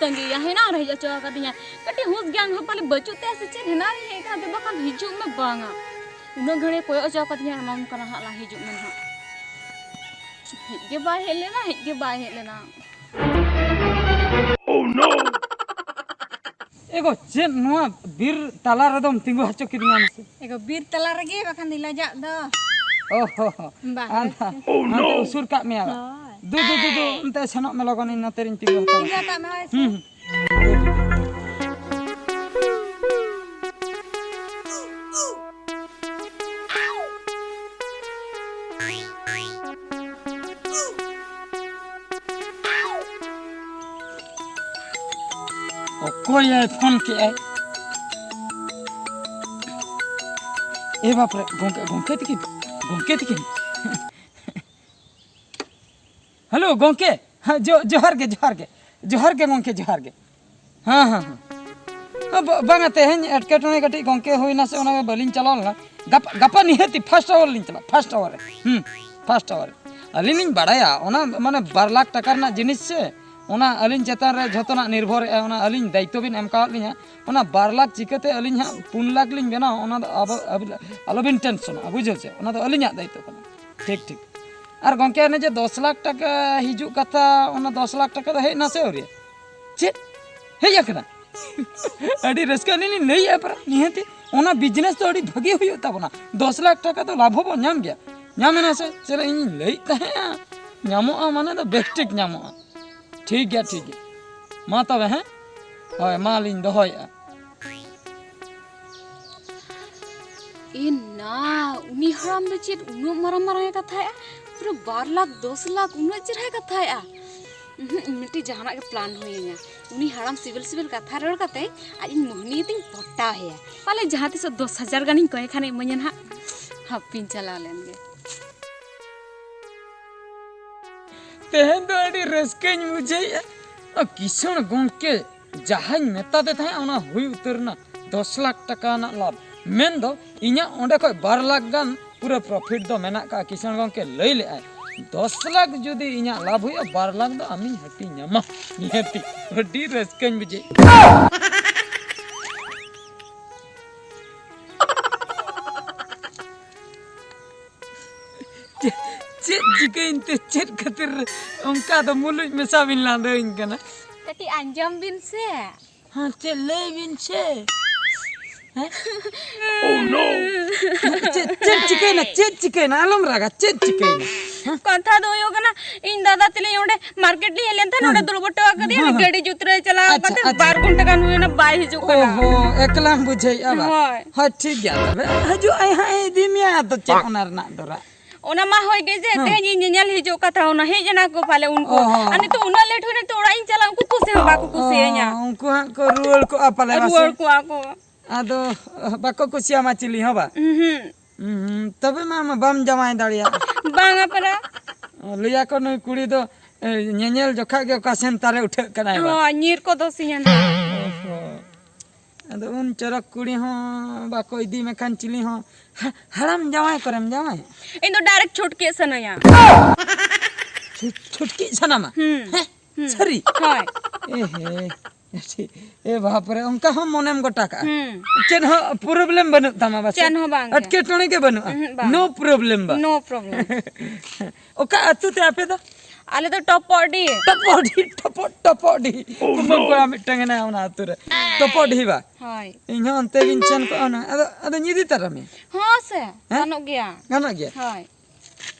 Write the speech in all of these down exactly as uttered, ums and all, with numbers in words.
ᱛᱟᱺᱜᱤᱭᱟ, ᱦᱮᱱᱟᱝ ᱨᱮ ᱦᱮᱡ ᱦᱚᱪᱚ ᱟᱠᱟᱫᱤᱧᱟ᱾ ᱠᱟᱹᱴᱤᱡ ᱦᱩᱥ ᱜᱮᱭᱟᱱ ᱦᱚᱸ ᱯᱟᱞᱮ ᱵᱟᱹᱪᱩᱜ ᱛᱟᱭᱟ ᱥᱮ ᱪᱮᱫ, ᱦᱮᱱᱟᱝ ᱨᱮ ᱦᱮᱡ ᱟᱠᱟᱱ ᱛᱮ, ᱵᱟᱠᱷᱟᱱ ᱦᱤᱡᱩᱜ ᱢᱮ ᱵᱟᱝᱟ᱾ ᱩᱱᱟᱹᱜ ᱜᱷᱟᱹᱲᱤᱡ ᱠᱚᱭᱚᱜ ᱦᱚᱪᱚ ᱟᱠᱟᱫᱤᱧᱟ, ᱮᱢᱟᱢ ᱠᱟᱱᱟ ᱦᱟᱸᱜ ᱞᱟᱝ, ᱦᱤᱡᱩᱜ ᱢᱮ ᱱᱟᱦᱟᱜ᱾ ᱦᱮᱡ ᱜᱮ ᱵᱟᱭ ᱦᱮᱡ ᱞᱮᱱᱟ, ᱦᱮᱡ ᱜᱮ ᱵᱟᱭ ᱦᱮᱡ ᱞᱮᱱᱟ᱾ ᱮ ᱜᱚ, ᱪᱮᱫ ᱱᱚᱣᱟ ᱵᱤᱨ ᱛᱟᱞᱟ ᱨᱮᱫᱚᱢ ᱛᱤᱸᱜᱩ ᱦᱚᱪᱚ ᱠᱤᱫᱤᱧᱟ ᱢᱟᱥᱮ? ᱮ ᱜᱚ, ᱵᱤᱨ ᱛᱟᱞᱟ ᱨᱮᱜᱮ, ᱵᱟᱠᱷᱟᱱ ᱫᱚ ᱞᱟᱡᱟᱜ ᱫᱚ᱾ ᱚ ᱦᱚ ᱦᱚ᱾ ᱵᱟᱦᱨᱮ ᱟᱱᱛᱮ, ᱥᱮᱫ᱾ ᱟᱱᱛᱮ ᱩᱥᱩᱨ ᱠᱟᱜ ᱢᱮᱭᱟ᱾ ᱦᱳᱭ᱾ ᱫᱩ, ᱫᱩ, ᱫᱩ, ᱫᱩ, ᱚᱱᱛᱮ ᱥᱮᱱᱚᱜ ᱢᱮ ᱞᱚᱜᱚᱱ, ᱤᱧ ᱱᱚᱛᱮ ᱨᱤᱧ ᱛᱤᱸᱜᱩ ᱦᱟᱛᱟᱲᱟ᱾ ᱛᱤᱸᱜᱩ ᱦᱟᱛᱟᱲ ᱢᱮ, ᱦᱳᱭ ᱥᱮ᱾ ᱦᱩᱸ, ᱦᱩᱸ᱾ ᱚᱠᱚᱭᱮ ᱯᱷᱳᱱ ᱠᱮᱜᱼᱟᱭ? ᱮ ᱵᱟᱯᱨᱮ, ᱜᱚᱝᱠᱮ, ᱜᱚᱝᱠᱮ ᱛᱤᱠᱤᱱ, ᱜᱚᱝᱠᱮ ᱛᱤᱠᱤᱱ᱾ ᱦᱮᱞᱳ ᱜᱚᱝᱠᱮ, ᱦᱮᱸ, ᱡᱚ-, ᱡᱚᱦᱟᱨ ᱜᱮ, ᱡᱚᱦᱟᱨ ᱜᱮ, ᱡᱚᱦᱟᱨ ᱜᱮ ᱜᱚᱝᱠᱮ, ᱡᱚᱦᱟᱨ ᱜᱮ᱾ ᱦᱮᱸ, ᱦᱮᱸ, ᱦᱮᱸ᱾ ᱦᱮᱸ, ᱵᱟ-, ᱵᱟᱝᱟ, ᱛᱮᱦᱮᱧ ᱮᱴᱠᱮᱴᱚᱬᱮ ᱠᱟᱹᱴᱤᱡ ᱜᱚᱝᱠᱮ ᱦᱩᱭᱱᱟ ᱥᱮ, ᱚᱱᱟ ᱵᱟᱹᱞᱤᱧ ᱪᱟᱞᱟᱣ ᱞᱮᱱᱟ᱾ ᱜᱟᱯᱟ, ᱜᱟᱯᱟ ᱱᱤᱦᱟᱹᱛᱤ first hour ᱞᱤᱧ ᱪᱟᱞᱟᱜᱼᱟ, first hour ᱨᱮ᱾ ᱦᱩᱸ, first hour ᱨᱮ᱾ ᱟᱹᱞᱤᱧ ᱞᱤᱧ ᱵᱟᱲᱟᱭᱟ, ᱚᱱᱟ ᱢᱟᱱᱮ ᱵᱟᱨ ᱞᱟᱠᱷ ᱴᱟᱠᱟ ᱨᱮᱱᱟᱜ ᱡᱤᱱᱤᱥ ᱥᱮ, ᱚᱱᱟ ᱟᱹᱞᱤᱧ ᱪᱮᱛᱟᱱ ᱨᱮ ᱡᱷᱚᱛᱚᱱᱟᱜ ᱱᱤᱨᱵᱷᱚᱨᱮᱜᱼᱟ, ᱚᱱᱟ ᱟᱹᱞᱤᱧ ᱫᱟᱭᱤᱛᱛᱚ ᱵᱤᱱ ᱮᱢ ᱠᱟᱣᱟᱫ ᱞᱤᱧᱟ᱾ ᱚᱱᱟ ᱵᱟᱨ ᱞᱟᱠᱷ ᱪᱤᱠᱟᱹᱛᱮ ᱟᱹᱞᱤᱧ ᱦᱟᱸᱜ ᱯᱩᱱ ᱞᱟᱠᱷ ᱞᱤᱧ ᱵᱮᱱᱟᱣᱟ, ᱚᱱᱟ ᱫᱚ ᱟᱵᱚ, ᱟᱵᱚ, ᱟᱞᱚᱵᱤᱱ ᱴᱮᱱᱥᱚᱱᱚᱜᱼᱟ, ᱵᱩᱡᱷᱟᱹᱣ ᱪᱮ? ᱚᱱᱟ ᱫᱚ ᱟᱹᱞᱤᱧᱟᱜ ᱫᱟᱭᱤᱛᱛᱚ ᱠᱟᱱᱟ᱾ ᱴᱷᱤᱠ, ᱴᱷᱤᱠ᱾ ᱟᱨ ᱜᱚᱝᱠᱮ, ᱚᱱᱮ ᱡᱮ ᱫᱚᱥ ᱞᱟᱠᱷ ᱴᱟᱠᱟ ᱦᱤᱡᱩᱜ ᱠᱟᱛᱷᱟ, ᱚᱱᱟ ᱫᱚᱥ ᱞᱟᱠᱷ ᱴᱟᱠᱟ ᱫᱚ ᱦᱮᱡ ᱮᱱᱟ ᱥᱮ ᱟᱹᱣᱨᱤ? ᱪᱮᱫ? ᱦᱮᱡ ᱟᱠᱟᱱᱟ? ᱟᱹᱰᱤ ᱨᱟᱹᱥᱠᱟᱹ ᱟᱹᱞᱤᱧ ᱞᱤᱧ ᱞᱟᱹᱭᱮᱫᱼᱟ ᱯᱟᱨᱟ, ᱱᱤᱦᱟᱹᱛᱤ ᱚᱱᱟ business ᱫᱚ ᱟᱹᱰᱤ ᱵᱷᱟᱹᱜᱤ ᱦᱩᱭᱩᱜ ᱛᱟᱵᱚᱱᱟ᱾ ᱫᱚᱥ ᱞᱟᱠᱷ ᱴᱟᱠᱟ ᱫᱚ ᱞᱟᱵᱷ ᱦᱚᱸᱵᱚᱱ ᱧᱟᱢ ᱜᱮᱭᱟ᱾ ᱧᱟᱢ ᱮᱱᱟ ᱥᱮ? ᱪᱮᱫ ᱤᱧᱤᱧ ᱞᱟᱹᱭᱮᱫ ᱛᱟᱦᱮᱸᱫᱼᱟ, ᱧᱟᱢᱚᱜᱼᱟ ᱢᱟᱱᱮ ᱫᱚ ᱵᱮᱥ ᱴᱷᱤᱠ ᱧᱟᱢᱚᱜᱼᱟ᱾ ᱴᱷᱤᱠ ᱜᱮᱭᱟ, ᱴᱷᱤᱠ ᱜᱮᱭᱟ᱾ ᱢᱟ ᱛᱚᱵᱮ, ᱦᱮᱸ? ᱦᱳᱭ, ᱢᱟ ᱞᱤᱧ ᱫᱚᱦᱚᱭᱮᱫᱼᱟ᱾ ᱮ ᱱᱟ, ᱩᱱᱤ ᱦᱟᱲᱟᱢ ᱫᱚ ᱪᱮᱫ ᱩᱱᱟᱹᱜ ᱢᱟᱨᱟᱝ ᱢᱟᱨᱟᱝ ᱮ ᱠᱟᱛᱷᱟᱭᱮᱜᱼᱟ? ᱯᱩᱨᱟᱹ ᱵᱟᱨ ᱞᱟᱠᱷ ᱫᱚᱥ ᱞᱟᱠᱷ ᱩᱱᱟᱹᱜ ᱪᱮᱨᱦᱟᱭ ᱠᱟᱛᱷᱟᱭᱮᱜᱼᱟ᱾ ᱩᱦᱩᱸ, ᱤᱧ ᱢᱤᱫᱴᱤᱡ ᱡᱟᱦᱟᱱᱟᱜ ᱜᱮ plan ᱦᱩᱭᱟᱹᱧᱟ᱾ ᱩᱱᱤ ᱦᱟᱲᱟᱢ ᱥᱤᱵᱤᱞ ᱥᱤᱵᱤᱞ ᱠᱟᱛᱷᱟ ᱨᱚᱲ ᱠᱟᱛᱮ ᱟᱡ ᱤᱧ ᱢᱳᱦᱱᱤ ᱠᱟᱛᱮᱧ ᱯᱚᱴᱟᱣ ᱮᱭᱟ᱾ ᱯᱟᱞᱮ ᱡᱟᱦᱟᱸ ᱛᱤᱥᱚᱜ ᱫᱚᱥ ᱦᱟᱡᱟᱨ ᱜᱟᱱᱤᱧ ᱠᱚᱭᱮ ᱠᱷᱟᱱᱮ ᱤᱢᱟᱹᱧᱟ ᱱᱟᱦᱟᱜ᱾ ᱦᱟᱯᱤᱧ ᱪᱟᱞᱟᱣ ᱞᱮᱱ ᱜᱮ᱾ ᱛᱮᱦᱮᱧ ᱫᱚ ᱟᱹᱰᱤ ᱨᱟᱹᱥᱠᱟᱹᱧ ᱵᱩᱡᱷᱟᱹᱣᱮᱫᱼᱟ᱾ ᱟᱨ ᱠᱤᱥᱟᱹᱬ ᱜᱚᱢᱠᱮ ᱡᱟᱦᱟᱸᱧ ᱢᱮᱛᱟᱫᱮ ᱛᱟᱦᱮᱸᱫ, ᱚᱱᱟ ᱦᱩᱭ ᱩᱛᱟᱹᱨ ᱮᱱᱟ᱾ ᱫᱚᱥ ᱞᱟᱠᱷ ᱴᱟᱠᱟ ᱨᱮᱱᱟᱜ ᱞᱟᱵᱷ᱾ ᱢᱮᱱᱫᱚ ᱤᱧᱟᱹᱜ ᱚᱸᱰᱮ ᱠᱷᱚᱡ ᱵᱟᱨ ᱞᱟᱠᱷ ᱜᱟᱱ ᱯᱩᱨᱟᱹ profit ᱫᱚ ᱢᱮᱱᱟᱜ ᱠᱟᱜᱼᱟ᱾ ᱠᱤᱥᱟᱹᱬ ᱜᱚᱢᱠᱮ ᱞᱟᱹᱭ ᱞᱮᱫᱼᱟᱭ, ᱫᱚᱥ ᱞᱟᱠᱷ ᱡᱩᱫᱤ ᱤᱧᱟᱹᱜ ᱞᱟᱵᱷ ᱦᱩᱭᱩᱜᱼᱟ, ᱵᱟᱨ ᱞᱟᱠᱷ ᱫᱚ ᱟᱢᱤᱧ ᱦᱟᱹᱴᱤᱧ ᱧᱟᱢᱟ᱾ ᱱᱤᱦᱟᱹᱛᱤ ᱟᱹᱰᱤ ᱨᱟᱹᱥᱠᱟᱹᱧ ᱵᱩᱡᱷᱟᱹᱣ᱾ ᱪᱮᱫ, ᱪᱮᱫ ᱪᱤᱠᱟᱹᱭᱮᱱ ᱛᱮ, ᱪᱮᱫ ᱠᱷᱟᱹᱛᱤᱨ ᱚᱱᱠᱟ ᱫᱚ ᱢᱩᱞᱩᱡ ᱢᱮᱥᱟ ᱵᱤᱱ ᱞᱟᱸᱫᱟᱹᱧ ᱠᱟᱱᱟ? ᱠᱟᱹᱴᱤᱡ ᱟᱸᱡᱚᱢ ᱵᱤᱱ ᱥᱮ᱾ ᱦᱮᱸ, ᱪᱮᱫ ᱞᱟᱹᱭ ᱵᱤᱱ ᱥᱮ? ᱦᱮᱸ? ᱪᱮᱫ, ᱪᱮᱫ ᱪᱤᱠᱟᱹᱭᱮᱱᱟ? ᱪᱮᱫ ᱪᱤᱠᱟᱹᱭᱮᱱᱟ? ᱟᱞᱚᱢ ᱨᱟᱜᱟ, ᱪᱮᱫ ᱪᱤᱠᱟᱹᱭᱮᱱᱟ? ᱦᱮᱸ? ᱠᱟᱛᱷᱟ ᱫᱚ ᱦᱩᱭᱩᱜ ᱠᱟᱱᱟ, ᱤᱧ ᱫᱟᱫᱟ ᱛᱟᱹᱞᱤᱧ ᱚᱸᱰᱮ ᱢᱟᱨᱠᱮᱴ ᱞᱤᱧ ᱦᱮᱡ ᱞᱮᱱ ᱛᱟᱦᱮᱸᱫ, ᱦᱮᱸ᱾ ᱱᱚᱸᱰᱮ ᱫᱩᱲᱩᱵ ᱦᱚᱴᱚ ᱟᱠᱟᱫᱮᱭᱟ, ᱦᱮᱸ, ᱦᱮᱸ᱾ ᱜᱟᱹᱰᱤ ᱡᱩᱛ ᱨᱮ ᱪᱟᱞᱟᱣ ᱟᱪᱪᱷᱟ, ᱠᱟᱛᱮ ᱟᱪᱪᱷᱟ᱾ ᱵᱟᱨ ᱜᱷᱚᱱᱴᱟ ᱜᱟᱱ ᱦᱩᱭᱱᱟ, ᱵᱟᱭ ᱦᱤᱡᱩᱜ ᱠᱟᱱᱟ᱾ ᱚᱦᱚ, ᱮᱠᱞᱟᱢ ᱵᱩᱡᱷᱟᱹᱣᱮᱫᱼᱟ ᱵᱟ? ᱦᱳᱭ᱾ ᱦᱳᱭ, ᱴᱷᱤᱠ ᱜᱮᱭᱟ ᱛᱚᱵᱮ᱾ ᱦᱤᱡᱩᱜ ᱟᱭ ᱦᱟᱸᱜ, ᱤᱫᱤ ᱢᱮᱭᱟ, ᱟᱫᱚ ᱪᱮᱫ ᱚᱱᱟ ᱨᱮᱱᱟᱜ ᱫᱚ ᱨᱟᱜ? ᱚᱱᱟ ᱢᱟ ᱦᱳᱭ ᱜᱮ ᱡᱮ ᱦᱮᱸ᱾ ᱛᱮᱦᱮᱧ ᱤᱧ ᱧᱮᱧᱮᱞ ᱦᱤᱡᱩᱜ ᱠᱟᱛᱷᱟ, ᱚᱱᱟ ᱦᱮᱡ ᱮᱱᱟ ᱠᱚ ᱯᱟᱞᱮ ᱩᱱᱠᱩ᱾ ᱚ ᱦᱚᱸ᱾ ᱟᱨ ᱱᱤᱛᱚᱜ ᱩᱱᱟᱹᱜ ᱞᱮᱴ ᱦᱩᱭᱱᱟ, ᱱᱤᱛᱚᱜ ᱚᱲᱟᱜ ᱤᱧ ᱪᱟᱞᱟᱜ, ᱩᱱᱠᱩ ᱠᱩᱥᱤ ᱦᱚᱸ ᱵᱟᱠᱚ ᱠᱩᱥᱤᱭᱟᱹᱧᱟ᱾ ᱚ, ᱩᱱᱠᱩ ᱦᱟᱸᱜ ᱠᱚ ᱨᱩᱣᱟᱹᱲ ᱠᱚᱜᱼᱟ ᱯᱟᱞᱮ ᱵᱟᱥᱮ? ᱨᱩᱣᱟᱹᱲ ᱠᱚᱣᱟ ᱠᱚ᱾ ᱟᱫᱚ ᱵᱟᱠᱚ ᱠᱩᱥᱤᱭᱟᱢᱟ ᱪᱤᱞᱤ ᱦᱚᱸ ᱵᱟ? ᱩᱸᱦᱩᱸ᱾ ᱩᱸᱦᱩᱸ, ᱛᱚᱵᱮ ᱢᱟ, ᱢᱟ ᱵᱟᱢ ᱡᱟᱶᱟᱭ ᱫᱟᱲᱮᱭᱟᱜᱼᱟ᱾ ᱵᱟᱝᱟ ᱯᱟᱨᱟ᱾ ᱞᱟᱹᱭᱟ ᱠᱚ ᱱᱩᱭ ᱠᱩᱲᱤ ᱫᱚ, ᱮ, ᱧᱮᱧᱮᱞ ᱡᱚᱠᱷᱟ ᱜᱮ ᱚᱠᱟ ᱥᱮᱱ ᱛᱟᱨᱮ ᱩᱴᱷᱟᱹᱜ ᱠᱟᱱᱟᱭ ᱵᱟ? ᱦᱚᱸ, ᱧᱤᱨ ᱠᱚ ᱫᱚᱥᱤᱧᱟ ᱱᱟᱦᱟᱜ᱾ ᱚ ᱦᱚᱸ᱾ ᱟᱫᱚ ᱩᱱ ᱪᱚᱨᱚᱠ ᱠᱩᱲᱤ ᱦᱚᱸ ᱵᱟᱠᱚ ᱤᱫᱤ ᱢᱮᱠᱷᱟᱱ ᱪᱤᱞᱤ ᱦᱚᱸ ᱦᱟ-, ᱦᱟᱲᱟᱢ ᱡᱟᱶᱟᱭ ᱠᱚᱨᱮᱢ ᱡᱟᱶᱟᱭ? ᱤᱧ ᱫᱚ direct ᱪᱷᱩᱴᱠᱤ ᱥᱟᱱᱟᱧᱟ᱾ ᱪᱷᱩᱴ-, ᱪᱷᱩᱴᱠᱤ ᱥᱟᱱᱟᱢᱟ? ᱦᱩᱸ᱾ ᱦᱮᱸ? ᱦᱩᱸ᱾ ᱥᱟᱹᱨᱤ? ᱦᱳᱭ᱾ ᱮ ᱦᱮ᱾ ᱮ ᱵᱟᱯ ᱨᱮ, ᱚᱱᱠᱟ ᱦᱚᱸ ᱢᱚᱱᱮᱢ ᱜᱚᱴᱟ ᱠᱟᱜᱼᱟ? ᱦᱩᱸ᱾ ᱪᱮᱫ ᱦᱚᱸ problem ᱵᱟᱹᱱᱩᱜ ᱛᱟᱢᱟ ᱵᱟᱥᱮ? ᱪᱮᱫ ᱦᱚᱸ ᱵᱟᱝ ᱜᱮ᱾ ᱮᱴᱠᱮᱴᱚᱬᱮ ᱜᱮ ᱵᱟᱹᱱᱩᱜᱼᱟ? ᱩᱦᱩᱸ, ᱵᱟᱝ᱾ No problem ᱵᱟ? No problem᱾ ᱚᱠᱟ ᱟᱹᱛᱩ ᱛᱮ ᱟᱯᱮ ᱫᱚ? ᱟᱞᱮ ᱫᱚ ᱴᱚᱯᱚᱰᱤ᱾ ᱴᱚᱯᱚᱰᱤ, ᱴᱚᱯᱚ-, ᱴᱚᱯᱚᱰᱤ᱾ ᱦᱚᱯᱚᱱ ᱠᱚᱲᱟ ᱢᱤᱫᱴᱟᱝ ᱦᱮᱱᱟᱭᱟ ᱚᱱᱟ ᱟᱹᱛᱩ ᱨᱮ᱾ ᱴᱚᱯᱚᱰᱤ ᱵᱟ? ᱦᱳᱭ᱾ ᱤᱧ ᱦᱚᱸ ᱚᱱᱛᱮ ᱜᱤᱧ ᱥᱮᱱ ᱠᱚᱜᱼᱟ ᱦᱩᱱᱟᱹᱝ᱾ ᱟᱫᱚ, ᱟᱫᱚ ᱧᱤᱫᱤ ᱛᱟᱨᱟ ᱢᱮ᱾ ᱦᱚᱸ ᱥᱮ, ᱦᱮᱸ? ᱜᱟᱱᱚᱜ ᱜᱮᱭᱟ᱾ ᱜᱟᱱᱚᱜ ᱜᱮᱭᱟ? ᱦᱳᱭ᱾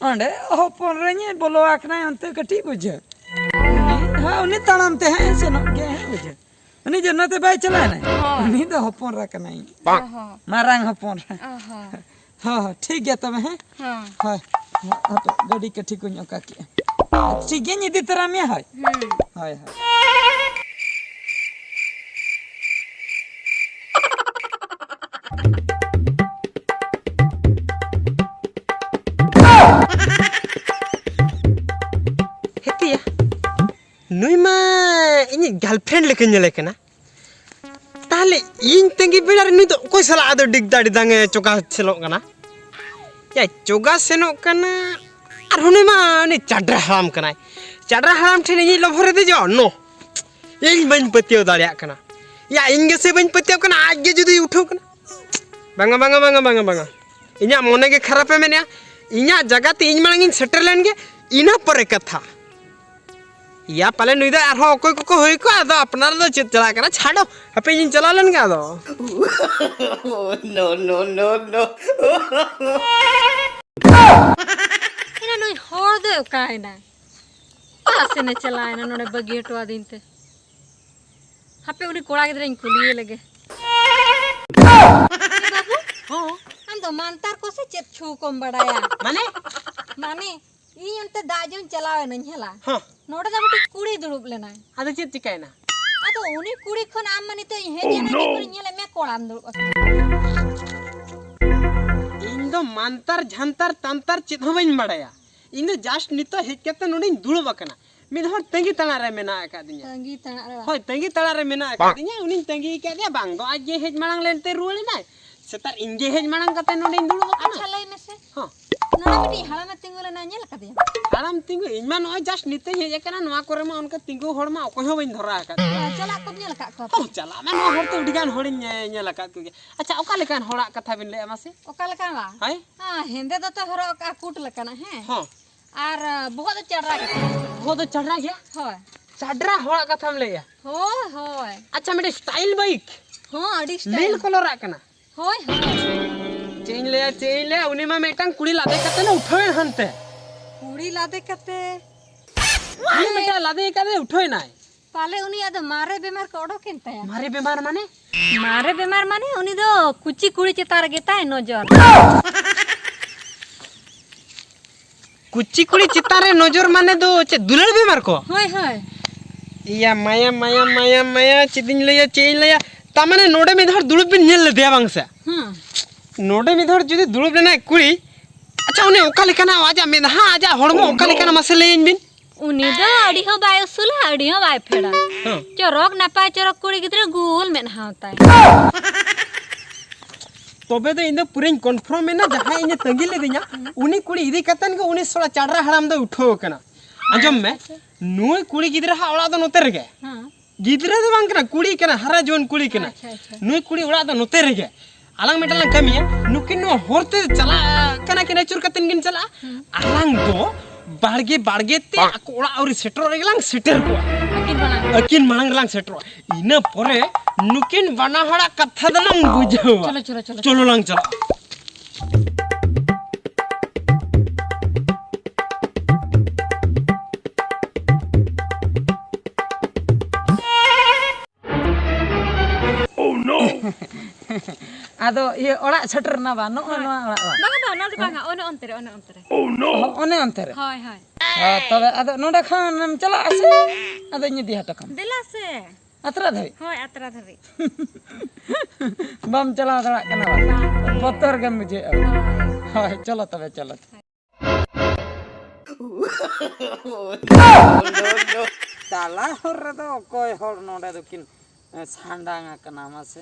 ᱚᱸᱰᱮ ᱦᱚᱯᱚᱱ ᱨᱮᱧ ᱵᱚᱞᱚ ᱟᱠᱟᱱᱟᱭ ᱚᱱᱛᱮ ᱠᱟᱹᱴᱤᱡ ᱵᱩᱡᱷᱟᱹ᱾ ᱦᱮᱸ, ᱩᱱᱤ ᱛᱟᱲᱟᱢ ᱛᱮ ᱦᱟᱸᱜ ᱮ ᱥᱮᱱᱚᱜ ᱜᱮᱭᱟ ᱦᱟᱸᱜ ᱵᱩᱡᱷᱟᱹ᱾ ᱩᱱᱤ ᱡᱮ ᱱᱚᱛᱮ ᱵᱟᱭ ᱪᱟᱞᱟᱣ ᱮᱱᱟᱭ? ᱦᱚᱸ᱾ ᱩᱱᱤ ᱫᱚ ᱦᱚᱯᱚᱱ ᱨᱟ ᱠᱟᱱᱟᱭ᱾ ᱚ ᱦᱚᱸ᱾ ᱢᱟᱨᱟᱝ ᱦᱚᱯᱚᱱ ᱨᱟ᱾ ᱚ ᱦᱚᱸ᱾ ᱦᱚᱸ, ᱦᱚᱸ, ᱴᱷᱤᱠ ᱜᱮᱭᱟ ᱛᱚᱵᱮ, ᱦᱮᱸ? ᱦᱚᱸ᱾ ᱦᱳᱭ᱾ ᱦᱟᱯᱮ, ᱜᱟᱹᱰᱤ ᱠᱟᱹᱴᱷᱤ ᱠᱚᱧ ᱚᱠᱟ ᱠᱮᱜᱼᱟ᱾ ᱴᱷᱤᱠ ᱜᱮᱭᱟᱧ ᱤᱫᱤ ᱛᱚᱨᱟ ᱢᱮᱭᱟ, ᱦᱳᱭ᱾ ᱦᱩᱸ᱾ ᱦᱳᱭ, ᱦᱳᱭ᱾ ᱦᱮᱛᱤᱭᱟ, ᱱᱩᱭ ᱢᱟ ᱤᱧᱤᱡ girlfriend ᱞᱮᱠᱟᱧ ᱧᱮᱞᱮ ᱠᱟᱱᱟ᱾ ᱛᱟᱦᱞᱮ ᱤᱧ ᱛᱟᱺᱜᱤ ᱵᱮᱲᱟ ᱨᱮ ᱱᱩᱭ ᱫᱚ ᱚᱠᱚᱭ ᱥᱟᱞᱟᱜ ᱟᱫᱚ ᱰᱤᱜᱽᱫᱟ ᱰᱤᱫᱟᱝ ᱮ ᱪᱚᱜᱟ ᱥᱮᱱᱚᱜ ᱠᱟᱱᱟ? ᱭᱟ, ᱪᱚᱜᱟ ᱥᱮᱱᱚᱜ ᱠᱟᱱᱟ᱾ ᱟᱨ ᱩᱱᱤ ᱢᱟ ᱩᱱᱤ ᱪᱟᱰᱨᱟ ᱦᱟᱲᱟᱢ ᱠᱟᱱᱟᱭ᱾ ᱪᱟᱰᱨᱟ ᱦᱟᱲᱟᱢ ᱴᱷᱮᱱ ᱤᱧᱤᱡ ᱞᱚᱵᱷᱚᱨᱮ ᱫᱮᱡᱚᱜᱼᱟ? ᱱᱳ, ᱤᱧ ᱵᱟᱹᱧ ᱯᱟᱹᱛᱭᱟᱹᱣ ᱫᱟᱲᱮᱭᱟᱜ ᱠᱟᱱᱟ᱾ ᱭᱟ, ᱤᱧ ᱜᱮᱥᱮ ᱵᱟᱹᱧ ᱯᱟᱹᱛᱭᱟᱹᱣ ᱠᱟᱱᱟ, ᱟᱡ ᱜᱮ ᱡᱩᱫᱤ ᱩᱴᱷᱟᱹᱣ ᱠᱟᱱᱟ᱾ ᱵᱟᱝᱟ, ᱵᱟᱝᱟ, ᱵᱟᱝᱟ, ᱵᱟᱝᱟ, ᱵᱟᱝᱟ᱾ ᱤᱧᱟᱹᱜ ᱢᱚᱱᱮ ᱜᱮ ᱠᱷᱟᱨᱟᱯᱮ ᱢᱮᱱᱮᱜᱼᱟ᱾ ᱤᱧᱟᱹᱜ ᱡᱟᱭᱜᱟ ᱛᱮ ᱤᱧ ᱢᱟᱲᱟᱝ ᱤᱧ ᱥᱮᱴᱮᱨ ᱞᱮᱱ ᱜᱮ, ᱤᱱᱟᱹ ᱯᱚᱨᱮ ᱠᱟᱛᱷᱟ᱾ ᱭᱟ, ᱯᱟᱞᱮ ᱱᱩᱭ ᱫᱚ ᱟᱨᱦᱚᱸ ᱚᱠᱚᱭ ᱠᱚᱠᱚ ᱦᱩᱭ ᱠᱚᱜᱼᱟ, ᱟᱫᱚ ᱟᱯᱱᱟᱨ ᱫᱚ ᱪᱮᱫ ᱪᱟᱞᱟᱜ ᱠᱟᱱᱟ, ᱪᱷᱟᱰᱚ, ᱦᱟᱯᱮ ᱤᱧ ᱪᱟᱞᱟᱣ ᱞᱮᱱ ᱜᱮ ᱟᱫᱚ᱾ No, no, no, no. ᱮᱱᱟ ᱱᱩᱭ ᱦᱚᱲ ᱫᱚᱭ ᱚᱠᱟᱭᱮᱱᱟ? ᱚᱠᱟ ᱥᱮᱱᱮ ᱪᱟᱞᱟᱣᱮᱱᱟ ᱱᱚᱰᱮ ᱵᱟᱹᱜᱤ ᱦᱚᱴᱚ ᱟᱹᱫᱤᱧ ᱛᱮ? ᱦᱟᱯᱮ ᱩᱱᱤ ᱠᱚᱲᱟ ᱜᱤᱫᱽᱨᱟᱹᱧ ᱠᱩᱞᱤᱭᱮ ᱞᱮᱜᱮ᱾ ᱮ ᱵᱟᱹᱵᱩ, ᱦᱚᱸ᱾ ᱟᱢ ᱫᱚ ᱢᱟᱱᱛᱟᱨ ᱠᱚ ᱥᱮ ᱪᱮᱫ ᱪᱷᱩ ᱠᱚᱢ ᱵᱟᱲᱟᱭᱟ? ᱢᱟᱱᱮ? ᱢᱟᱱᱮ, ᱤᱧ ᱚᱱᱛᱮ ᱫᱟᱜ ᱡᱚᱧ ᱪᱟᱞᱟᱣ ᱮᱱᱟᱹᱧ ᱦᱮᱞᱟ᱾ ᱦᱚᱸ᱾ ᱱᱚᱰᱮ ᱫᱚ ᱢᱤᱫᱴᱤᱡ ᱠᱩᱲᱤ ᱫᱩᱲᱩᱵ ᱞᱮᱱᱟᱭ᱾ ᱟᱫᱚ ᱪᱮᱫ ᱪᱤᱠᱟᱹᱭᱮᱱᱟ? ᱟᱫᱚ ᱩᱱᱤ ᱠᱩᱲᱤ ᱠᱷᱚᱱ ᱟᱢ ᱢᱟ ᱱᱤᱛᱚᱜ ᱤᱧ ᱦᱮᱡ ᱮᱱᱟ, ᱩᱱᱤ ᱠᱷᱚᱱᱤᱧ ᱧᱮᱞᱮᱫ ᱢᱮᱭᱟ ᱠᱚᱲᱟᱢ ᱫᱩᱲᱩᱵ ᱟᱠᱟᱱᱟ᱾ ᱤᱧ ᱫᱚ ᱢᱟᱱᱛᱟᱨ ᱡᱷᱟᱱᱛᱟᱨ ᱛᱟᱱᱛᱟᱨ ᱪᱮᱫ ᱦᱚᱸ ᱵᱟᱹᱧ ᱵᱟᱲᱟᱭᱟ᱾ ᱤᱧ ᱫᱚ just ᱱᱤᱛᱚᱜ ᱦᱮᱡ ᱠᱟᱛᱮ ᱱᱚᱰᱮᱧ ᱫᱩᱲᱩᱵ ᱟᱠᱟᱱᱟ᱾ ᱢᱤᱫ ᱦᱚᱲ ᱛᱟᱺᱜᱤ ᱛᱟᱲᱟᱜ ᱨᱮ ᱢᱮᱱᱟᱜ ᱟᱠᱟᱫᱤᱧᱟ᱾ ᱛᱟᱺᱜᱤ ᱛᱟᱲᱟᱜ ᱨᱮ ᱵᱟᱝ? ᱦᱳᱭ, ᱛᱟᱺᱜᱤ ᱛᱟᱲᱟᱜ ᱨᱮ ᱢᱮᱱᱟᱜ ᱟᱠᱟᱫᱤᱧᱟ᱾ ᱩᱱᱤᱧ ᱛᱟᱺᱜᱤ ᱟᱠᱟᱫᱮᱭᱟ, ᱵᱟᱝ ᱫᱚ ᱟᱡ ᱜᱮ ᱦᱮᱡ ᱢᱟᱲᱟᱝ ᱞᱮᱱᱛᱮ ᱨᱩᱣᱟᱹᱲ ᱮᱱᱟᱭ᱾ ᱥᱮᱛᱟᱜ ᱤᱧ ᱜᱮ ᱦᱮᱡ ᱢᱟᱲᱟᱝ ᱠᱟᱛᱮ ᱱᱚᱰᱮᱧ ᱫᱩᱲᱩᱵ ᱟᱠᱟᱱᱟ᱾ ᱟᱪᱪᱷᱟ, ᱞᱟᱹᱭ ᱢᱮᱥᱮ᱾ ᱦᱚᱸ᱾ ᱱᱚᱰᱮ ᱢᱤᱫᱴᱤᱡ ᱦᱟᱲᱟᱢᱮ ᱛᱤᱸᱜᱩ ᱞᱮᱱᱟ, ᱧᱮᱞ ᱟᱠᱟᱫᱮᱭᱟ? ᱦᱟᱲᱟᱢ ᱛᱤᱸᱜᱩ? ᱤᱧ ᱢᱟ ᱱᱚᱜᱼᱚᱭ just ᱱᱤᱛᱚᱜ ᱤᱧ ᱦᱮᱡ ᱟᱠᱟᱱᱟ, ᱱᱚᱣᱟ ᱠᱚᱨᱮ ᱢᱟ ᱚᱱᱠᱟ ᱛᱤᱸᱜᱩ ᱦᱚᱲ ᱢᱟ ᱚᱠᱚᱭ ᱦᱚᱸ ᱵᱟᱹᱧ ᱫᱷᱚᱨᱟ ᱟᱠᱟᱫ ᱠᱚᱣᱟ᱾ ᱦᱮᱸ, ᱪᱟᱞᱟᱜ ᱠᱚᱢ ᱧᱮᱞ ᱟᱠᱟᱫ ᱠᱚᱣᱟ ᱛᱚ? ᱦᱚᱸ, ᱪᱟᱞᱟᱜ ᱢᱟ, ᱱᱚᱣᱟ ᱦᱚᱨ ᱛᱮ ᱟᱹᱰᱤ ᱜᱟᱱ ᱦᱚᱲᱤᱧ ᱧᱮ-, ᱧᱮᱞ ᱟᱠᱟᱫ ᱠᱚᱜᱮᱭᱟ᱾ ᱟᱪᱪᱷᱟ, ᱚᱠᱟ ᱞᱮᱠᱟᱱ ᱦᱚᱲᱟᱜ ᱠᱟᱛᱷᱟ ᱵᱤᱱ ᱞᱟᱹᱭᱮᱫᱼᱟ ᱢᱟᱥᱮ? ᱚᱠᱟ ᱞᱮᱠᱟᱱ ᱵᱟᱝ? ᱦᱳᱭ? ᱦᱮᱸ, ᱦᱮᱸᱫᱮ ᱫᱚᱛᱚ ᱦᱚᱨᱚᱜ ᱟᱠᱟᱫᱼᱟ, ᱠᱩᱴ ᱞᱮᱠᱟᱱᱟᱜ, ᱦᱮᱸ? ᱦᱚᱸ᱾ ᱟᱨ, ᱟ, ᱵᱚᱦᱚᱜ ᱫᱚ ᱪᱟᱰᱨᱟ ᱜᱮ᱾ ᱵᱚᱦᱚᱜ ᱫᱚ ᱪᱟᱰᱨᱟ ᱜᱮᱭᱟ? ᱦᱳᱭ᱾ ᱪᱟᱰᱨᱟ ᱦᱚᱲᱟᱜ ᱠᱟᱛᱷᱟᱢ ᱞᱟᱹᱭᱮᱫᱼᱟ? ᱦᱳᱭ, ᱦᱳᱭ᱾ ᱟᱪᱪᱷᱟ, ᱢᱤᱫᱴᱮᱡ style bike? ᱦᱚᱸ, ᱟᱹᱰᱤ style᱾ ᱱᱤᱞ colour ᱟᱜ ᱠᱟᱱᱟ? ᱦᱳᱭ, ᱦᱳᱭ᱾ ᱪᱮᱫ ᱤᱧ ᱞᱟᱹᱭᱟ, ᱪᱮᱫ ᱤᱧ ᱞᱟᱹᱭᱟ, ᱩᱱᱤ ᱢᱟ ᱢᱤᱫᱴᱟᱝ ᱠᱩᱲᱤ ᱞᱟᱫᱮ ᱠᱟᱛᱮ ᱞᱮ ᱩᱴᱷᱟᱹᱣ ᱮᱱ ᱦᱟᱱᱛᱮ᱾ ᱠᱩᱲᱤ ᱞᱟᱫᱮ ᱠᱟᱛᱮ? ᱩᱱᱤ ᱢᱤᱫᱴᱟᱝ ᱞᱟᱫᱮ ᱠᱟᱛᱮ ᱩᱴᱷᱟᱹᱣ ᱮᱱᱟᱭ᱾ ᱯᱟᱞᱮ ᱩᱱᱤᱭᱟᱜ ᱫᱚ ᱢᱟᱨᱮ ᱵᱮᱢᱟᱨ ᱠᱚ ᱚᱰᱚᱠᱮᱱ ᱛᱟᱭᱟ᱾ ᱢᱟᱨᱮ ᱵᱮᱢᱟᱨ ᱢᱟᱱᱮ? ᱢᱟᱨᱮ ᱵᱮᱢᱟᱨ ᱢᱟᱱᱮ ᱩᱱᱤ ᱫᱚ ᱠᱩᱪᱤ ᱠᱩᱲᱤ ᱪᱮᱛᱟᱱ ᱨᱮᱜᱮ ᱛᱟᱭ ᱱᱚᱡᱚᱨ᱾ ᱠᱩᱪᱤ ᱠᱩᱲᱤ ᱪᱮᱛᱟᱱ ᱨᱮ ᱱᱚᱡᱚᱨ ᱢᱟᱱᱮ ᱫᱚ ᱪᱮᱫ, ᱫᱩᱞᱟᱹᱲ ᱵᱮᱢᱟᱨ ᱠᱚ? ᱦᱳᱭ, ᱦᱳᱭ᱾ ᱤᱭᱟ ᱢᱟᱭᱟ, ᱢᱟᱭᱟ, ᱢᱟᱭᱟ, ᱢᱟᱭᱟ, ᱪᱮᱫ ᱤᱧ ᱞᱟᱹᱭᱟ, ᱪᱮᱫ ᱤᱧ ᱞᱟᱹᱭᱟ? ᱛᱟᱨ ᱢᱟᱱᱮ ᱱᱚᱰᱮ ᱢᱤᱫ ᱦᱚᱲ ᱫᱩᱲᱩᱵ ᱵᱤᱱ ᱧᱮᱞ ᱞᱮᱫᱮᱭᱟ ᱵᱟᱝ ᱥᱮ? ᱦᱮᱸ᱾ ᱱᱚᱰᱮ ᱢᱤᱫ ᱦᱚᱲ ᱡᱩᱫᱤ ᱫᱩᱲᱩᱵ ᱞᱮᱱᱟᱭ ᱠᱩᱲᱤ, ᱟᱪᱪᱷᱟ, ᱩᱱᱤ ᱚᱠᱟ ᱞᱮᱠᱟᱱᱟ, ᱟᱡᱟᱜ ᱢᱮᱫᱦᱟ, ᱟᱡᱟᱜ ᱦᱚᱲᱢᱚ ᱚᱠᱟ ᱞᱮᱠᱟᱱᱟ, ᱢᱟᱥᱮ ᱞᱟᱹᱭᱟᱹᱧ ᱵᱤᱱ? ᱩᱱᱤ ᱫᱚ ᱟᱹᱰᱤ ᱦᱚᱸ ᱵᱟᱭ ᱩᱥᱩᱞᱟ, ᱟᱹᱰᱤ ᱦᱚᱸ ᱵᱟᱭ ᱯᱷᱮᱲᱟ᱾ ᱦᱮᱸ᱾ ᱪᱚᱨᱚᱠ ᱱᱟᱯᱟᱭ ᱪᱚᱨᱚᱠ ᱠᱩᱲᱤ ᱜᱤᱫᱽᱨᱟᱹ ᱜᱳᱞ ᱢᱮᱫᱦᱟ ᱛᱟᱭ᱾ ᱛᱚᱵᱮ ᱫᱚ ᱤᱧ ᱫᱚ ᱯᱩᱨᱟᱹᱧ ᱠᱚᱱᱯᱷᱟᱨᱢ ᱮᱱᱟ, ᱡᱟᱦᱟᱸᱭ ᱤᱧᱮ ᱛᱟᱺᱜᱤ ᱞᱤᱫᱤᱧᱟ, ᱩᱱᱤ ᱠᱩᱲᱤ ᱤᱫᱤ ᱠᱟᱛᱮᱱ ᱜᱮ ᱩᱱᱤ ᱥᱚᱲᱟ ᱪᱟᱰᱨᱟ ᱦᱟᱲᱟᱢ ᱫᱚ ᱩᱴᱷᱟᱹᱣ ᱟᱠᱟᱱᱟ᱾ ᱟᱸᱡᱚᱢ ᱢᱮ, ᱟᱪᱪᱷᱟ᱾ ᱱᱩᱭ ᱠᱩᱲᱤ ᱜᱤᱫᱽᱨᱟᱹ ᱦᱟᱜ ᱚᱲᱟᱜ ᱫᱚ ᱱᱚᱛᱮ ᱨᱮᱜᱮ᱾ ᱦᱮᱸ᱾ ᱜᱤᱫᱽᱨᱟᱹ ᱫᱚ ᱵᱟᱝ ᱠᱟᱱᱟ, ᱠᱩᱲᱤ ᱠᱟᱱᱟ, ᱦᱟᱨᱟ ᱡᱩᱣᱟᱹᱱ ᱠᱩᱲᱤ ᱠᱟᱱᱟ᱾ ᱟᱪᱪᱷᱟ, ᱟᱪᱪᱷᱟ᱾ ᱱᱩᱭ ᱠᱩᱲᱤ ᱚᱲᱟᱜ ᱫᱚ ᱱᱚᱛᱮ ᱨᱮᱜᱮ᱾ ᱟᱞᱟᱝ ᱢᱤᱫᱴᱟᱝ ᱞᱟᱝ ᱠᱟᱹᱢᱤᱭᱟ, ᱱᱩᱠᱤᱱ ᱱᱚᱣᱟ ᱦᱚᱨ ᱛᱮ ᱪᱟᱞᱟᱜ ᱠᱟᱱᱟ ᱠᱤᱱ, ᱟᱹᱪᱩᱨ ᱠᱟᱛᱮᱱ ᱠᱤᱱ ᱪᱟᱞᱟᱜᱼᱟ᱾ ᱦᱩᱸ᱾ ᱟᱞᱟᱝ ᱫᱚ ᱵᱟᱲᱜᱮ ᱵᱟᱲᱜᱮ ᱛᱮ ᱟᱠᱚ ᱚᱲᱟᱜ ᱟᱹᱣᱨᱤ ᱥᱮᱴᱮᱨᱚᱜ ᱨᱮᱜᱮ ᱞᱟᱝ ᱥᱮᱴᱮᱨ ᱠᱚᱜᱼᱟ᱾ ᱟᱹᱠᱤᱱ ᱢᱟᱲᱟᱝ᱾ ᱟᱹᱠᱤᱱ ᱢᱟᱲᱟᱝ ᱨᱮᱞᱟᱝ ᱥᱮᱴᱮᱨᱚᱜᱼᱟ᱾ ᱤᱱᱟᱹ ᱯᱚᱨᱮ ᱱᱩᱠᱤᱱ ᱵᱟᱱᱟ ᱦᱚᱲᱟᱜ ᱠᱟᱛᱷᱟ ᱫᱚᱞᱟᱝ ᱵᱩᱡᱷᱟᱹᱣᱟ᱾ ᱪᱚᱞᱚ, ᱪᱚᱞᱚ, ᱪᱚᱞᱚ᱾ ᱪᱚᱞᱚ ᱞᱟᱝ ᱪᱟᱞᱟᱜᱼᱟ᱾ ᱟᱫᱚ ᱤᱭᱟᱹ ᱚᱲᱟᱜ ᱥᱮᱴᱮᱨ ᱮᱱᱟ ᱵᱟ, ᱱᱚᱜᱼᱚ ᱦᱳᱭ᱾ ᱱᱚᱣᱟ ᱚᱲᱟᱜ ᱵᱟ? ᱵᱟᱝᱟ, ᱵᱟᱝᱟ, ᱚᱱᱮ ᱚᱱᱛᱮ ᱨᱮ, ᱚᱱᱮ ᱚᱱᱛᱮ ᱨᱮ᱾ ᱚ, ᱚᱱᱮ ᱚᱱᱛᱮ ᱨᱮ? ᱦᱳᱭ, ᱦᱳᱭ᱾ ᱦᱳᱭ, ᱛᱚᱵᱮ ᱟᱫᱚ ᱱᱚᱰᱮ ᱠᱷᱚᱱᱮᱢ ᱪᱟᱞᱟᱜᱼᱟ ᱥᱮ ᱟᱫᱚᱧ ᱤᱫᱤ ᱦᱚᱴᱚ ᱠᱟᱢᱟ? ᱫᱮᱞᱟ ᱥᱮ᱾ ᱟᱛᱨᱟ ᱫᱷᱟᱹᱵᱤᱡ? ᱦᱳᱭ, ᱟᱛᱨᱟ ᱫᱷᱟᱹᱵᱤᱡ᱾ ᱵᱟᱢ ᱪᱟᱞᱟᱣ ᱫᱟᱲᱮᱭᱟᱜ ᱠᱟᱱᱟ ᱵᱟ? ᱵᱟᱝ᱾ ᱵᱚᱛᱚᱨ ᱜᱮᱢ ᱵᱩᱡᱷᱟᱹᱣᱮᱫᱼᱟ᱾ ᱦᱳᱭ᱾ ᱦᱳᱭ, ᱪᱚᱞᱚ ᱛᱚᱵᱮ, ᱪᱚᱞᱚ᱾ ᱛᱟᱞᱟ ᱦᱚᱨ ᱨᱮᱫᱚ ᱚᱠᱚᱭ ᱦᱚᱲ ᱱᱚᱰᱮ ᱫᱚᱠᱤᱱ, ᱮ, ᱥᱟᱸᱰᱟᱝ ᱟᱠᱟᱱᱟ ᱢᱟᱥᱮ?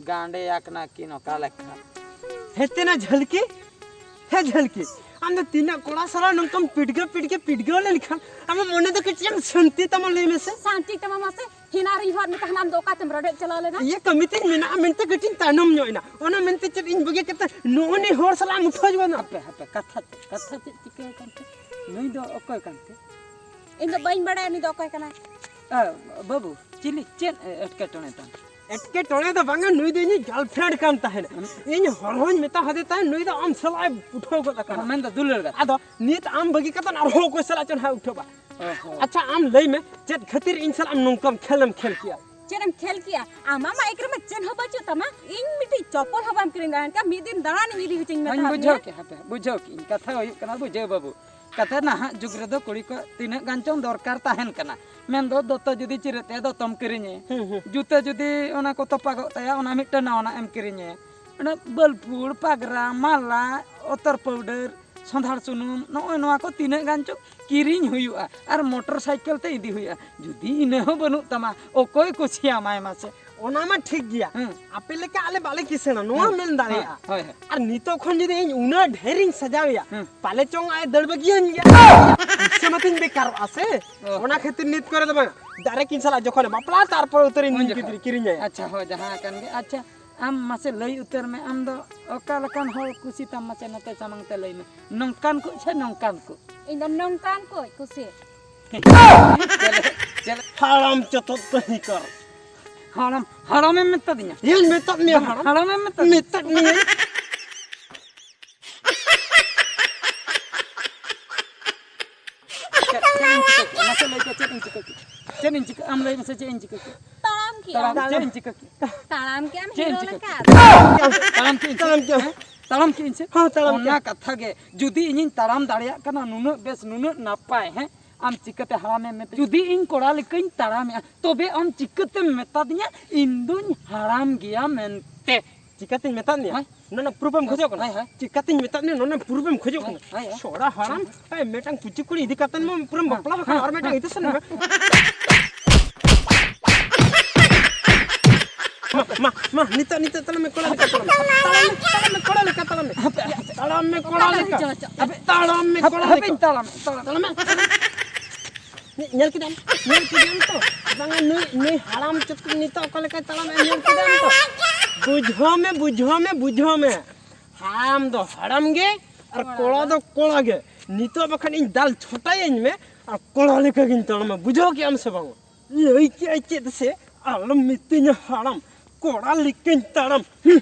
ᱜᱟᱸᱰᱮ ᱟᱠᱟᱱᱟ ᱠᱤᱱ ᱚᱠᱟ ᱞᱮᱠᱟ? ᱦᱮᱛᱮᱱᱟ ᱡᱷᱟᱹᱞᱠᱤ, ᱦᱮ ᱡᱷᱟᱹᱞᱠᱤ, ᱟᱢ ᱫᱚ ᱛᱤᱱᱟᱹᱜ ᱠᱚᱲᱟ ᱥᱟᱞᱟᱜ ᱱᱚᱝᱠᱟᱢ ᱯᱤᱰᱜᱟᱹ, ᱯᱤᱰᱜᱟᱹ, ᱯᱤᱰᱜᱟᱹᱣ ᱞᱮᱱᱠᱷᱟᱱ ᱟᱢᱟᱜ ᱢᱚᱱᱮ ᱫᱚ ᱠᱟᱹᱴᱤᱡ ᱮᱢ ᱥᱟᱹᱱᱛᱤ ᱛᱟᱢᱟ, ᱞᱟᱹᱭ ᱢᱮᱥᱮ? ᱥᱟᱹᱱᱛᱤ ᱛᱟᱢᱟ ᱢᱟᱥᱮ, ᱦᱮᱱᱟ ᱨᱤᱧ ᱦᱚᱨ ᱢᱮᱛᱟ ᱦᱟᱱᱟᱢ ᱫᱚ ᱚᱠᱟ ᱛᱮᱢ ᱨᱚᱰᱚᱡ ᱪᱟᱞᱟᱣ ᱞᱮᱱᱟ? ᱤᱭᱟᱹ ᱠᱟᱹᱢᱤ ᱛᱤᱧ ᱢᱮᱱᱟᱜᱼᱟ ᱢᱮᱱᱛᱮ ᱠᱟᱹᱴᱤᱡ ᱤᱧ ᱛᱟᱭᱱᱚᱢ ᱧᱚᱜ ᱮᱱᱟ, ᱚᱱᱟ ᱢᱮᱱᱛᱮ ᱪᱮᱫ ᱤᱧ ᱵᱟᱹᱜᱤ ᱠᱟᱛᱮ ᱱᱩᱜᱼᱩ ᱱᱤ ᱦᱚᱲ ᱥᱟᱞᱟᱜ ᱮᱢ ᱩᱴᱷᱟᱹᱣ ᱡᱚᱝᱟ? ᱦᱟᱯᱮ, ᱦᱟᱯᱮ, ᱠᱟᱛᱷᱟ ᱪᱮᱫ, ᱠᱟᱛᱷᱟ ᱪᱮᱫ ᱪᱤᱠᱟᱹ ᱟᱠᱟᱱ ᱛᱮ? ᱱᱩᱭ ᱫᱚ ᱚᱠᱚᱭ ᱠᱟᱱ ᱛᱮ? ᱤᱧ ᱫᱚ ᱵᱟᱹᱧ ᱵᱟᱲᱟᱭᱟ ᱱᱩᱭ ᱫᱚ ᱚᱠᱚᱭ ᱠᱟᱱᱟᱭ᱾ ᱟ, ᱵᱟᱹᱵᱩ, ᱪᱤᱞᱤ, ᱪᱮᱫ ᱮᱴᱠᱮᱴᱚᱬᱮ ᱛᱟᱢ? ᱮᱴᱠᱮᱴᱚᱬᱮ ᱫᱚ ᱵᱟᱝᱟ, ᱱᱩᱭ ᱫᱚ ᱤᱧᱤᱡ girlfriend ᱠᱟᱱ ᱛᱟᱦᱮᱸᱱ᱾ ᱦᱩᱸ᱾ ᱤᱧ ᱦᱚᱲ ᱦᱚᱧ ᱢᱮᱛᱟ ᱦᱟᱫᱮ ᱛᱟᱦᱮᱸᱱ, ᱱᱩᱭ ᱫᱚ ᱟᱢ ᱥᱟᱞᱟᱜ ᱮ ᱩᱴᱷᱟᱹᱣ ᱜᱚᱫ ᱟᱠᱟᱱᱟ᱾ ᱚ, ᱢᱮᱱᱫᱚ ᱫᱩᱞᱟᱹᱲ ᱜᱟᱛᱮ᱾ ᱟᱫᱚ ᱱᱤᱛ ᱟᱢ ᱵᱟᱹᱜᱤ ᱠᱟᱛᱮ ᱟᱨᱦᱚᱸ ᱚᱠᱚᱭ ᱥᱟᱞᱟᱜ ᱪᱚ ᱱᱟᱦᱟᱜ ᱩᱴᱷᱟᱹᱣᱟ᱾ ᱚ ᱦᱚᱸ᱾ ᱟᱪᱪᱷᱟ, ᱟᱢ ᱞᱟᱹᱭ ᱢᱮ, ᱪᱮᱫ ᱠᱷᱟᱹᱛᱤᱨ ᱤᱧ ᱥᱟᱞᱟᱜ ᱮᱢ ᱱᱚᱝᱠᱟᱢ ᱠᱷᱮᱞ ᱮᱢ ᱠᱷᱮᱞ ᱠᱮᱜᱼᱟ? ᱪᱮᱫ ᱮᱢ ᱠᱷᱮᱞ ᱠᱮᱜᱼᱟ? ᱟᱢᱟᱜ ᱢᱟ ᱮᱠ ᱨᱮᱢᱟ ᱪᱮᱫ ᱦᱚᱸ ᱵᱟᱹᱪᱩᱜ ᱛᱟᱢᱟ, ᱤᱧ ᱢᱤᱫᱴᱤᱡ ᱪᱚᱯᱚᱞ ᱦᱚᱸ ᱵᱟᱢ ᱠᱤᱨᱤᱧ ᱫᱟᱲᱮᱭᱟᱜ ᱠᱟᱱᱟ᱾ ᱢᱤᱫ ᱫᱤᱱ ᱫᱟᱬᱟᱱᱤᱧ ᱤᱫᱤ ᱦᱚᱪᱚᱧ ᱢᱮ ᱦᱚᱧ ᱛᱟᱦᱮᱸᱫ ᱵᱩᱡᱷᱟᱹᱣ ᱢᱮᱭᱟ᱾ ᱠᱮᱜᱼᱟ, ᱦᱟᱯᱮ, ᱵᱩᱡᱷᱟᱹᱣ ᱠᱮᱜᱼᱟᱹᱧ᱾ ᱠᱟᱛᱷᱟ ᱦᱩᱭᱩᱜ ᱠᱟᱱᱟ, ᱵᱩᱡᱷᱟᱹᱣ ᱵᱟᱹᱵᱩ, ᱠᱟᱛᱷᱟ ᱱᱟᱦᱟᱜ ᱡᱩᱜᱽ ᱨᱮᱫᱚ ᱠᱩᱲᱤ ᱠᱚ ᱛᱤᱱᱟᱹᱜ ᱜᱟᱱ ᱪᱚᱝ ᱫᱚᱨᱠᱟᱨ ᱛᱟᱦᱮᱱ ᱠᱟᱱᱟ, ᱢᱮᱱᱫᱚ ᱫᱚᱛᱚ ᱡᱩᱫᱤ ᱪᱤᱨᱟᱹ ᱛᱮ ᱫᱚᱛᱚᱢ ᱠᱤᱨᱤᱧᱮ, ᱦᱩᱸ, ᱦᱩᱸ᱾ ᱡᱩᱛᱟᱹ ᱡᱩᱫᱤ ᱚᱱᱟ ᱠᱚ ᱛᱚᱯᱟᱜᱚᱜ ᱛᱟᱭᱟ, ᱚᱱᱟ ᱢᱤᱫᱴᱟᱝ ᱱᱟᱣᱟᱱᱟᱜ ᱮᱢ ᱠᱤᱨᱤᱧᱮ, ᱚᱱᱟ ᱵᱟᱹᱞᱯᱷᱩᱲ, ᱯᱟᱜᱽᱨᱟ, ᱢᱟᱞᱟ, ᱚᱛᱚᱨ ᱯᱟᱣᱰᱟᱨ, ᱥᱚᱸᱫᱷᱟᱲ ᱥᱩᱱᱩᱢ, ᱱᱚᱜᱼᱚᱭ ᱱᱚᱣᱟ ᱠᱚ ᱛᱤᱱᱟᱹᱜ ᱜᱟᱱ ᱪᱚᱝ ᱠᱤᱨᱤᱧ ᱦᱩᱭᱩᱜᱼᱟ ᱟᱨ ᱢᱚᱴᱚᱨ ᱥᱟᱭᱠᱮᱞ ᱛᱮ ᱤᱫᱤ ᱦᱩᱭᱩᱜᱼᱟ᱾ ᱡᱩᱫᱤ ᱤᱱᱟᱹ ᱦᱚᱸ ᱵᱟᱹᱱᱩᱜ ᱛᱟᱢᱟ, ᱚᱠᱚᱭ ᱠᱩᱥᱤᱭᱟᱢᱟᱭ ᱢᱟᱥᱮ? ᱚᱱᱟ ᱢᱟ ᱴᱷᱤᱠ ᱜᱮᱭᱟ᱾ ᱦᱮᱸ᱾ ᱟᱯᱮ ᱞᱮᱠᱟ ᱟᱞᱮ ᱵᱟᱞᱮ ᱠᱤᱥᱟᱹᱬᱟ, ᱱᱚᱣᱟ ᱦᱮᱸ᱾ ᱢᱮᱱ ᱫᱟᱲᱮᱭᱟᱜᱼᱟ᱾ ᱦᱳᱭ, ᱦᱳᱭ᱾ ᱟᱨ ᱱᱤᱛᱚᱜ ᱠᱷᱚᱱ ᱡᱩᱫᱤ ᱤᱧ ᱩᱱᱟᱹᱜ ᱰᱷᱮᱨᱤᱧ ᱥᱟᱡᱟᱣᱮᱭᱟ, ᱦᱮᱸ᱾ ᱯᱟᱞᱮ ᱪᱚᱝ ᱟᱡ ᱫᱟᱹᱲ ᱵᱟᱹᱜᱤᱭᱟᱹᱧ ᱜᱮᱭᱟ᱾ ᱯᱩᱭᱥᱟᱹ ᱢᱟᱛᱤᱧ ᱵᱮᱠᱟᱨᱚᱜᱼᱟ ᱥᱮ᱾ ᱚ᱾ ᱚᱱᱟ ᱠᱷᱟᱹᱛᱤᱨ ᱱᱤᱛ ᱠᱚᱨᱮ ᱫᱚ ᱵᱟᱝ, direct ᱤᱧ ᱥᱟᱞᱟᱜ ᱡᱚᱠᱷᱚᱱᱮ ᱵᱟᱯᱞᱟ, ᱛᱟᱨᱯᱚᱨ ᱩᱛᱟᱹᱨ ᱤᱧ ᱩᱱ ᱡᱚᱠᱷᱚᱱ᱾ ᱠᱤᱨᱤᱧ ᱟᱭᱟ᱾ ᱟᱪᱪᱷᱟ, ᱦᱳᱭ, ᱡᱟᱦᱟᱸ ᱠᱟᱱ ᱜᱮ᱾ ᱟᱪᱪᱷᱟ, ᱟᱢ ᱢᱟᱥᱮ ᱞᱟᱹᱭ ᱩᱛᱟᱹᱨ ᱢᱮ, ᱟᱢ ᱫᱚ ᱚᱠᱟ ᱞᱮᱠᱟᱱ ᱦᱚᱲ ᱠᱩᱥᱤ ᱛᱟᱢ? ᱢᱟᱥᱮ ᱱᱚᱛᱮ ᱥᱟᱢᱟᱝ ᱛᱮ ᱞᱟᱹᱭ ᱢᱮ, ᱱᱚᱝᱠᱟᱱ ᱠᱚ ᱥᱮ ᱱᱚᱝᱠᱟᱱ ᱠᱚ? ᱤᱧ ᱫᱚ ᱱᱚᱝᱠᱟᱱ ᱠᱚ ᱠᱩᱥᱤ᱾ ᱪᱮᱫ ᱞᱮ-, ᱪᱮᱫ ᱞᱮ-, ᱦᱟᱲᱟᱢ ᱪᱚᱛᱚᱫ ᱠᱟᱹᱦᱤ ᱠᱟᱨ᱾ ᱦᱟᱲᱟᱢ, ᱦᱟᱲᱟᱢᱮᱢ ᱢᱮᱛᱟᱫᱤᱧᱟ? ᱤᱧ ᱢᱮᱛᱟᱫ ᱢᱮᱭᱟ ᱦᱟᱲᱟᱢ᱾ ᱦᱟᱲᱟᱢᱮᱢ ᱢᱮᱛᱟᱫᱤᱧᱟ? ᱢᱮᱛᱟᱫ ᱢᱮᱭᱟ᱾ ᱪᱮᱫ, ᱪᱮᱫ ᱤᱧ ᱪᱤᱠᱟᱹ ᱠᱮᱭᱟ? ᱢᱟᱥᱮ ᱞᱟᱹᱭ ᱯᱮ, ᱪᱮᱫ ᱤᱧ ᱪᱤᱠᱟᱹ ᱠᱮᱭᱟ? ᱪᱮᱫ ᱤᱧ ᱪᱤᱠᱟᱹ, ᱟᱢ ᱞᱟᱹᱭ ᱢᱮᱥᱮ, ᱪᱮᱫ ᱤᱧ ᱪᱤᱠᱟᱹ ᱠᱮᱭᱟ? ᱛᱟᱲᱟᱢ ᱠᱮᱜᱼᱟᱢ᱾ ᱛᱟᱲᱟᱢ, ᱪᱮᱫ ᱤᱧ ᱪᱤᱠᱟᱹ ᱠᱮᱭᱟ? ᱛᱟᱲᱟᱢ ᱠᱮᱜᱼᱟᱢ ᱦᱤᱨᱳ ᱪᱤᱠᱟᱹ ᱞᱮᱠᱟ᱾ ᱠᱮᱭᱟ? ᱛᱟᱲᱟᱢ ᱠᱮᱜᱼᱟᱹᱧ ᱥᱮ? ᱛᱟᱲᱟᱢ ᱠᱮᱜᱼᱟᱹᱧ ᱥᱮ? ᱦᱮᱸ? ᱛᱟᱲᱟᱢ ᱠᱮᱜᱼᱟᱹᱧ᱾ ᱦᱮᱸ, ᱛᱟᱲᱟᱢ ᱚᱱᱟ ᱠᱮᱜᱼᱟᱹᱧ᱾ ᱠᱟᱛᱷᱟ ᱜᱮ, ᱡᱩᱫᱤ ᱤᱧᱤᱧ ᱛᱟᱲᱟᱢ ᱫᱟᱲᱮᱭᱟᱜ ᱠᱟᱱᱟ ᱱᱩᱱᱟᱹᱜ ᱵᱮᱥ, ᱱᱩᱱᱟᱹᱜ ᱱᱟᱯᱟᱭ, ᱦᱮᱸ? ᱟᱢ ᱪᱤᱠᱟᱹᱛᱮ ᱦᱟᱲᱟᱢᱮᱢ ᱢᱮᱛᱟᱹᱧᱟ? ᱡᱩᱫᱤ ᱤᱧ ᱠᱚᱲᱟ ᱞᱮᱠᱟᱧ ᱛᱟᱲᱟᱢᱮᱜᱼᱟ, ᱛᱚᱵᱮ ᱟᱢ ᱪᱤᱠᱟᱹᱛᱮᱢ ᱢᱮᱛᱟᱫᱤᱧᱟ ᱤᱧ ᱫᱩᱧ ᱦᱟᱲᱟᱢ ᱜᱮᱭᱟ ᱢᱮᱱᱛᱮ? ᱪᱤᱠᱟᱹᱛᱤᱧ ᱢᱮᱛᱟᱫ ᱢᱮᱭᱟ? ᱦᱳᱭ᱾ ᱱᱚᱣᱟ ᱯᱨᱩᱯᱷ ᱮᱢ ᱠᱷᱚᱡᱚᱜ ᱠᱟᱱᱟ? ᱦᱳᱭ, ᱦᱳᱭ᱾ ᱪᱤᱠᱟᱹᱛᱤᱧ ᱢᱮᱛᱟᱫ ᱢᱮᱭᱟ, ᱱᱚᱣᱟ ᱯᱨᱩᱯᱷ ᱮᱢ ᱠᱷᱚᱡᱚᱜ ᱠᱟᱱᱟ? ᱦᱳᱭ, ᱦᱳᱭ᱾ ᱥᱚᱲᱟ ᱦᱟᱲᱟᱢ, ᱮᱭ, ᱢᱤᱫᱴᱟᱝ ᱠᱩᱪᱤ ᱠᱩᱲᱤ ᱤᱫᱤ ᱠᱟᱛᱮ ᱢᱟ ᱯᱩᱨᱟᱹᱢ ᱵᱟᱯᱞᱟ ᱟᱠᱟᱱᱟ, ᱟᱨ ᱢᱤᱫᱴᱟᱝ ᱤᱫᱤ ᱥᱟᱱᱟ ᱢᱮ᱾ ᱢᱟ, ᱢᱟ, ᱢᱟ, ᱱᱤᱛᱚᱜ, ᱱᱤᱛᱚᱜ ᱛᱟᱲᱟᱢ ᱢᱮ, ᱠᱚᱲᱟ ᱞᱮᱠᱟ ᱛᱟᱲᱟᱢ ᱢᱮ᱾ ᱛᱟᱲᱟᱢ ᱢᱮ, ᱛᱟᱲᱟᱢ ᱢᱮ, ᱠᱚᱲᱟ ᱞᱮᱠᱟ ᱛᱟᱲᱟᱢ ᱢᱮ᱾ ᱦᱟᱯᱮ, ᱦᱟᱯᱮ᱾ ᱛᱟᱲᱟᱢ ᱢᱮ, ᱠᱚᱲᱟ ᱞᱮᱠᱟ᱾ ᱪᱚᱞᱚ, ᱪᱚᱞᱚ᱾ ᱛᱟᱲᱟᱢ ᱢᱮ, ᱦᱟᱯᱮ, ᱠᱚᱲᱟ ᱦᱟᱯᱮᱧ ᱞᱮᱠᱟ᱾ ᱛᱟᱲᱟᱢ, ᱛᱟᱲᱟᱢ᱾ ᱛᱟᱲᱟᱢ ᱢᱮ᱾ ᱧᱮ-, ᱧᱮᱞ ᱠᱮᱫᱟᱢ? ᱧᱮᱞ ᱠᱮᱫᱟᱢ ᱛᱚ? ᱵᱟᱝᱟ, ᱱᱩᱭ, ᱱᱩᱭ ᱦᱟᱲᱟᱢ ᱪᱚᱛ-, ᱱᱤᱛᱚᱜ ᱚᱠᱟ ᱞᱮᱠᱟᱭ ᱛᱟᱲᱟᱢᱮᱫᱼᱟ, ᱧᱮᱞ ᱠᱮᱫᱟᱢ ᱛᱚ? ᱵᱩᱡᱷᱟᱹᱣ ᱢᱮ, ᱵᱩᱡᱷᱟᱹᱣ ᱢᱮ, ᱵᱩᱡᱷᱟᱹᱣ ᱢᱮ᱾ ᱦᱟᱲᱟᱢ ᱫᱚ ᱦᱟᱲᱟᱢ ᱜᱮ, ᱟᱨ ᱠᱚᱲᱟ ᱫᱚ ᱠᱚᱲᱟ ᱜᱮ᱾ ᱱᱤᱛᱚᱜ ᱵᱟᱠᱷᱟᱱ ᱤᱧ ᱫᱟᱞ ᱪᱷᱚᱴᱟᱭᱟᱹᱧ ᱢᱮ, ᱟᱨ ᱠᱚᱲᱟ ᱞᱮᱠᱟ ᱜᱤᱧ ᱛᱟᱲᱟᱢᱟ᱾ ᱵᱩᱡᱷᱟᱹᱣ ᱠᱮᱜᱼᱟᱢ ᱥᱮ ᱵᱟᱝᱟ? ᱞᱟᱹᱭ ᱠᱮᱜᱼᱟᱭ ᱪᱮᱫ ᱥᱮ? ᱟᱞᱚᱢ ᱢᱤᱛᱟᱹᱧᱟ ᱦᱟᱲᱟᱢ, ᱠᱚᱲᱟ ᱞᱮᱠᱟᱧ ᱛᱟᱲᱟᱢ᱾ ᱦᱩᱸ᱾